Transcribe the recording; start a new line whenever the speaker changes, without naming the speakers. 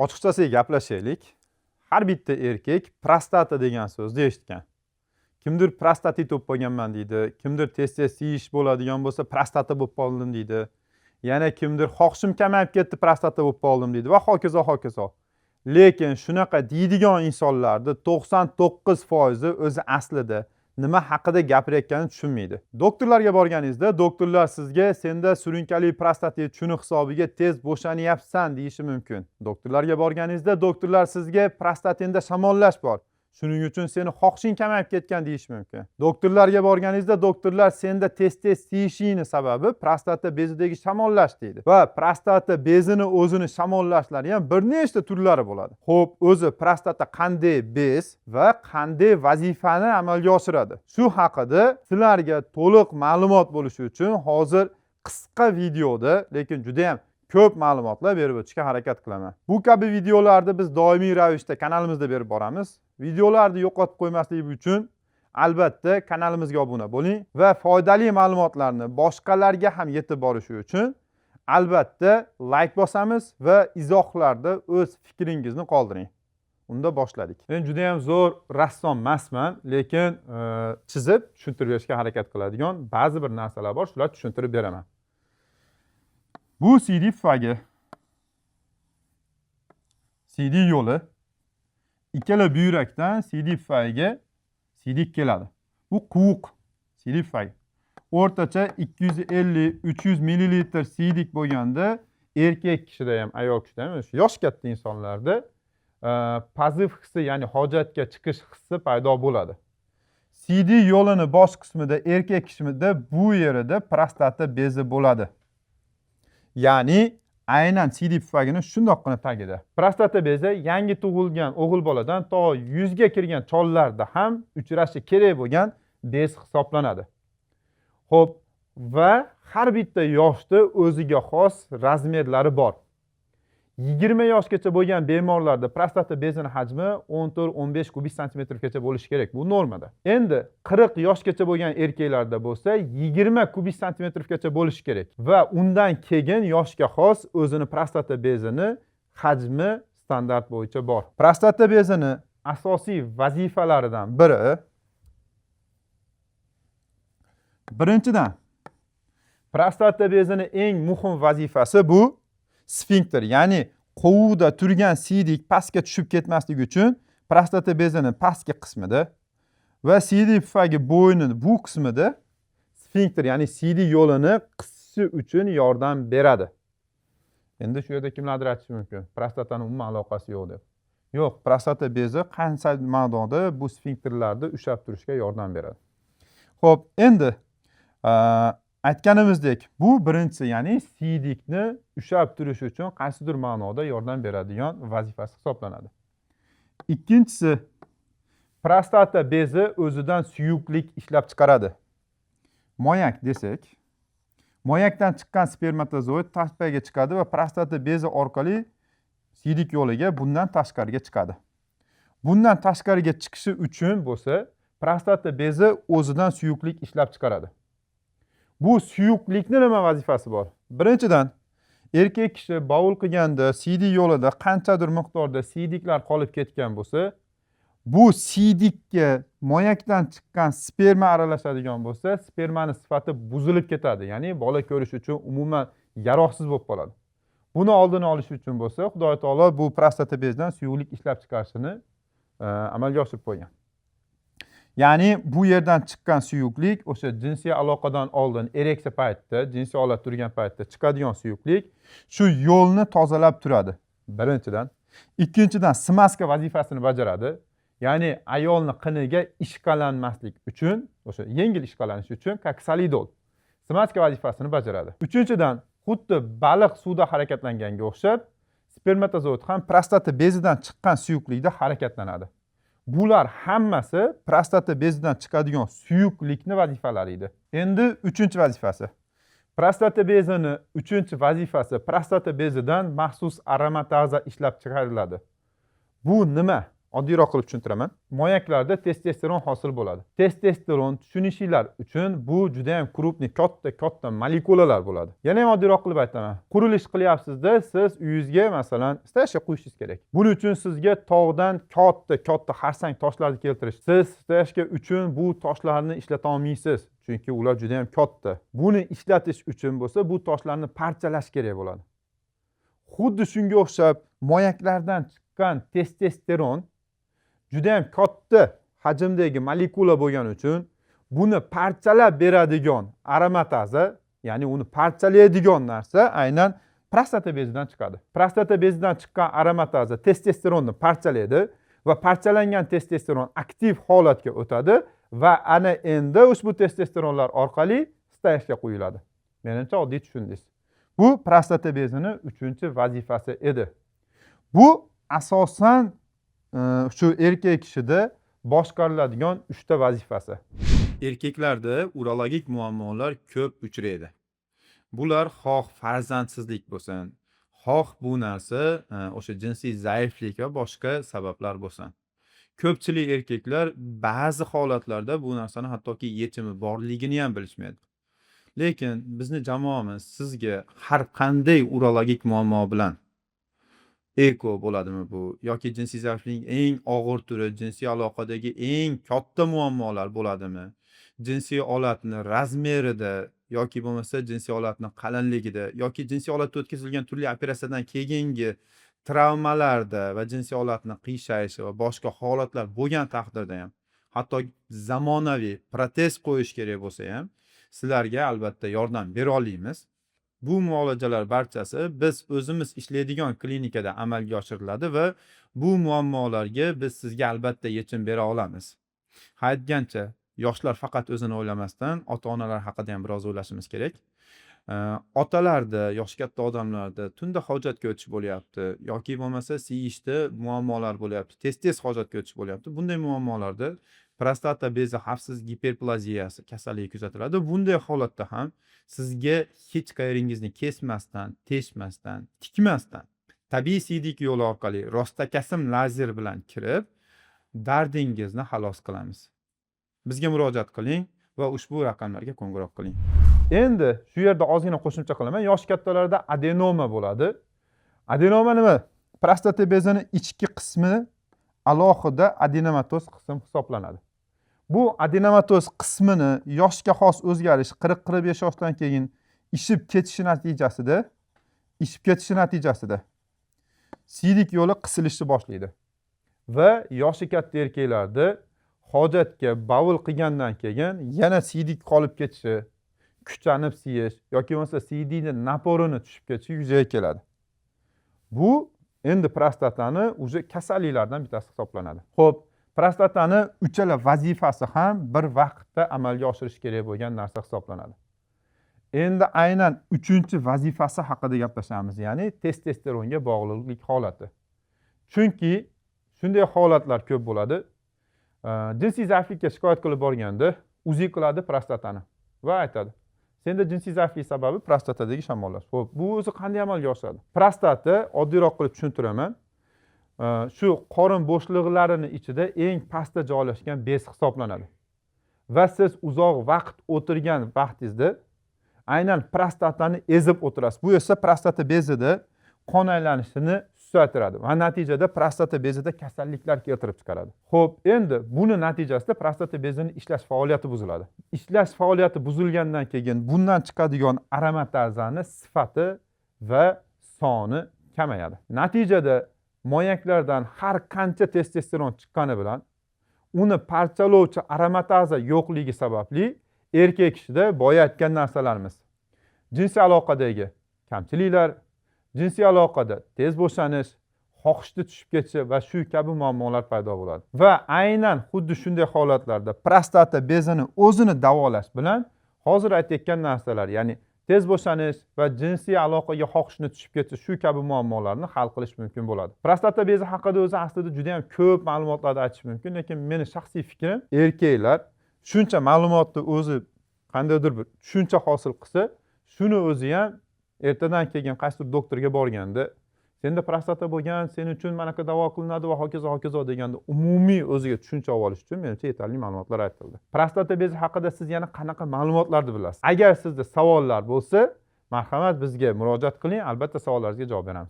Ochiqchasiga gaplashaylik. Har bitta erkak prostata degan so'zni eshitgan. Kimdir prostatit bo'lib qolganman deydi, kimdir tez-tez siyish bo'ladigan bo'lsa prostata bo'lib qoldim deydi. Yana kimdir xohishim kamayib ketdi, prostata bo'lib qoldim deydi va hokazo hokazo. Lekin shunaqa deydigan insonlarni 99% o'zi aslida nima haqida gapirayotganini tushunmaydi. Doktorlarga borganingizda doktorlar sizga senda surunkali prostatit, shuni hisobiga tez bo'shanyapsan deyishi mumkin. Doktorlarga borganingizda doktorlar sizga prostatinda shamollash bor, shuning uchun seni xohishing kamayib ketgan deyishi mumkin. Doktorlarga borganingizda doktorlar senda tez-tez siyishingni sababi prostata bezidagi shamollash deydi. Va prostata bezini o'zini shamollashlari ham bir nechta turlari bo'ladi. Xo'p, o'zi prostata qanday bez va qanday vazifani amalga oshiradi? Shu haqida sizlarga to'liq ma'lumot bo'lishi uchun hozir qisqa videoda, lekin juda ham ko'p ma'lumotlar berib o'tishga harakat qilaman. Bu kabi videolarni biz doimiy ravishda kanalimizda berib boramiz. Videolarni yo'qotib qo'ymaslik uchun albatta kanalimizga obuna bo'ling va foydali ma'lumotlarni boshqalarga ham yetib borishi uchun albatta like bosamiz va izohlarda o'z fikringizni qoldiring. Unda boshladik. Men juda ham zo'r rassom emasman, lekin chizib tushuntirib berishga harakat qiladigan ba'zi bir narsalar bor, shularni tushuntirib beraman. Bu siydik pufagi, siydik yo'li, ikkala buyrakdan siydik pufagiga siydik keladi. Bu quvuq siydik pufagi. O'rtacha 250-300 millilitr siydik bo'lganda erkak kishida ham, ayol kishida ham, yosh katta insonlarda позыв hissi, ya'ni hojatga chiqish hissi paydo bo'ladi. Siydik yo'lini bosh qismida erkak kishida bu yerida prostata bezi bo'ladi. Ya'ni aynan siydik pufagini shundoqqina tagida. Prostata bezi yangi tug'ilgan o'g'il boladan to 100 ga kirgan chollarda ham uchrashi kerak bo'lgan bez hisoblanadi. Xo'p, va har bitta yoshda o'ziga xos razmerlari bor. 20 yoshgacha bo'lgan bemorlarda prostata bezini hajmi 14-15 kubik santimetrgacha bo'lishi kerak. Bu normada. Endi 40 yoshgacha bo'lgan erkaklarda bo'lsa 20 kubik santimetrgacha bo'lishi kerak va undan keyin yoshga xos o'zini prostata bezini hajmi standart bo'yicha bor. Prostata bezini asosiy vazifalaridan biri, birinchidan, prostata bezini eng muhim vazifasi bu sfinkter, ya'ni qovuqda turgan siydik pastga tushib ketmasligi uchun prostata bezini pastki qismida va siydik pufagi bo'ynini bu qismida sfinkter, ya'ni siydik yo'lini qisishi uchun yordam beradi. Endi shu yerda kimlardir aytishi mumkin, prostatani umuman aloqasi yo'q deb. Yo'q, prostata bezi qancha ma'noda bu sfinkterlarni ushlab turishga yordam beradi. Xo'p, endi aytganimizdek, bu birinchisi, ya'ni siydikni ushlab turish uchun qaysidir ma'noda yordam beradigan vazifasi hisoblanadi. Ikkinchisi, prostata bezi o'zidan suyuqlik ishlab chiqaradi. Moyak desak, moyakdan chiqqan spermatozoid tepaga chiqadi va prostata bezi orqali siydik yo'liga bundan tashqariga chiqadi. Bundan tashqariga chiqishi uchun bo'lsa prostata bezi o'zidan suyuqlik ishlab chiqaradi. Bu suyuqlikni nima vazifasi bor? Birinchidan, erkak kishi bovul qilganda siydik yo'lida qanchadir miqdorda siydiklar qolib ketgan bo'lsa, bu siydikka moyakdan chiqqan sperma aralashadigan bo'lsa, spermani sifati buzilib ketadi, ya'ni bola ko'rish uchun umuman yaroqsiz bo'lib qoladi. Buni oldini olish uchun bo'lsa, Xudo taolo bu prostata bezidan suyuqlik ishlab chiqarishini amalga oshirib qo'ygan. Ya'ni bu yerdan chiqqan suyuqlik o'sha jinsiy aloqadan oldin ereksiya paytida, jinsiy holat turgan paytda chiqadigan suyuqlik shu yo'lni tozalab turadi. Birinchidan. Ikkinchidan, smaska vazifasini bajaradi. Ya'ni ayolni qiniga ishqalanmaslik uchun, o'sha yengil ishqalanish uchun koksalidol smaska vazifasini bajaradi. Uchinchidan, xuddi baliq suvda harakatlanganga o'xshab, spermatozoid ham prostata bezidan chiqqan suyuqlikda harakatlanadi. Bular hammasi prostata bezidan chiqadigan suyuqlikni vazifalari edi. Endi uchinchi vazifasi. Prostata bezini uchinchi vazifasi prostata bezidan maxsus aromataza ishlab chiqariladi. Bu nima? Oddiyroq qilib tushuntiraman. Moyaklarda testosteron hosil bo'ladi. Testosteron, tushunishinglar uchun, bu juda ham крупный, katta katta molekulalar bo'ladi. Yana ham oddiyroq qilib aytaman. Qurilish qilyapsizda, siz uyingizga, masalan, стояшка qo'yishingiz kerak. Buning uchun sizga tog'dan katta katta xarsang toshlarni keltirish. Siz стояшка uchun bu toshlarni ishlata olmaysiz, chunki ular juda ham katta. Buni ishlatish uchun bo'lsa bu toshlarni parchalash kerak bo'ladi. Xuddi shunga o'xshab moyaklardan chiqqan testosteron juda ham katta hajmdagi molekula bo'lgani uchun buni parchalab beradigan aromataza, ya'ni uni parchalaydigan narsa aynan prostata bezidan chiqadi. Prostata bezidan chiqqan aromataza testosteronni parchalaydi va parchalangan testosteron aktiv holatga o'tadi va ana endi ushbu testosteronlar orqali стояшка qo'yiladi. Menimcha, oddiy tushundingiz. Bu prostata bezini uchinchi vazifasi edi. Bu asosan shu erkak kishida boshqariladigan uchta vazifasi. Erkaklarda urologik muammolar ko'p uchraydi. Bular xoh farzandsizlik bo'lsin, xoh bu narsa o'sha jinsiy zaiflik va boshqa sabablar bo'lsin. Ko'pchilik erkaklar ba'zi holatlarda bu narsani hattoki yechimi borligini ham bilishmaydi. Lekin bizni jamoamiz sizga har qanday urologik muammo bilan, ЭКО bo'ladimi bu yoki jinsiy zaiflikning eng og'ir turi, jinsiy aloqadagi eng katta muammolar bo'ladimi, jinsiy olatni размер ida yoki bo'lmasa jinsiy olatni qalinligida yoki jinsiy olatda o'tkazilgan turli operatsiyadan keyingi travmalarda va jinsiy olatni qiyshayishi va boshqa holatlar bo'lgan taqdirda ham, hatto zamonaviy protez qo'yish kerak bo'lsa ham, sizlarga albatta yordam bera olamiz. Bu muolajalar barchasi biz o'zimiz ishlaydigan klinikada amalga oshiriladi va bu muammolarga biz sizga albatta yechim bera olamiz. Ha, aytgancha, yoshlar faqat o'zini o'ylamasdan, ota onalar haqida ham biroz o'ylashimiz kerak. Otalarda, yoshi katta odamlarda tunda hojatga o'tish bo'lyapti yoki bo'lmasa siyishda muammolar bo'lyapti, tez tez hojatga o'tish bo'lyapti. Bunday muammolarda prostata bezi xavfsiz giperplaziyasi kasalligi kuzatiladi. Bunday holatda ham sizga hech qayeringizni kesmasdan, teshmasdan, tikmasdan, tabiiy siydik yo'li orqali rostakasim lazer bilan kirib, dardingizni xalos qilamiz. Bizga murojaat qiling va ushbu raqamlarga qo'ng'iroq qiling. Endi shu yerda ozgina qo'shimcha qilaman. Yoshi kattalarda adenoma bo'ladi. Adenoma nima? Prostata bezini ichki qismi alohida adenomatoz qism hisoblanadi. Bu adenomatoz qismini yoshga xos o'zgarish 40-45 yoshdan keyin ishib ketishi natijasida siydik yo'li qisilishni boshlaydi va yoshi katta erkaklarda hojatga bavul qilgandan keyin yana siydik qolib ketishi, kuchanib siyish yoki bo'lmasa siydikni напор ini tushib ketishi yuzaga keladi. Bu endi prostatani уже kasalliklardan bittasi hisoblanadi. Ho'p, prostatani uchala vazifasi ham bir vaqtda amalga oshirish kerak bo'lgan narsa hisoblanadi. Endi aynan uchinchi vazifasi haqida gaplashamiz, ya'ni testosteronga bog'liqlik holati. Chunki shunday holatlar ko'p bo'ladi. Jinsiy zaiflikka shikoyat qilib borganda УЗИ qiladi prostatani va aytadi: "Senda jinsiy zaiflik sababi prostatadagi shamollash". Ho'p, bu o'zi qanday amalga oshadi? Prostata, oddiyroq qilib tushuntiraman, shu qorin bo'shliqlarini ichida eng pastda joylashgan bez hisoblanadi va siz uzoq vaqt o'tirgan vaqtingizda aynan prostatani ezib o'tirasiz. Bu esa prostata bezida qon aylanishini susaytiradi va natijada prostata bezida kasalliklar keltirib chiqaradi. Ho'p, endi buni natijasida prostata bezini ishlash faoliyati buziladi. Ishlash faoliyati buzilgandan keyin bundan chiqadigan aromatazani sifati va soni kamayadi. Natijada moyaklardan har qancha testosteron chiqqani bilan uni parchalovchi aromataza yo'qligi sababli erkak kishida boya aytgan narsalarimiz: jinsiy aloqadagi kamchiliklar, jinsiy aloqada tez bo'shanish, xohishni tushib ketishi va shu kabi muammolar paydo bo'ladi. Va aynan xuddi shunday holatlarda prostata bezini o'zini davolash bilan hozir aytayotgan narsalar, ya'ni tez bo'shanish va jinsiy aloqaga xohishni tushib ketishi, shu kabi muammolarni hal qilish mumkin bo'ladi. Prostata bezi haqida o'zi aslida juda yam ko'p ma'lumotlarni aytish mumkin, lekin meni shaxsiy fikrim, erkaklar shuncha ma'lumotni o'zi qandaydir bir tushuncha hosil qilsa, shuni o'zi ham ertadan keyin qaysidir doktorga borganda Senda prostata bo'lgan, sen uchun manaqa davo qilinadi va hokazo hokazo deganda umumiy o'ziga tushuncha olib olish uchun, menimcha, yetarli ma'lumotlar aytildi. Prostata bezi haqida siz yana qanaqa ma'lumotlarni bilasiz? Agar sizda savollar bo'lsa, marhamat, bizga murojaat qiling, albatta savollaringizga javob beramiz.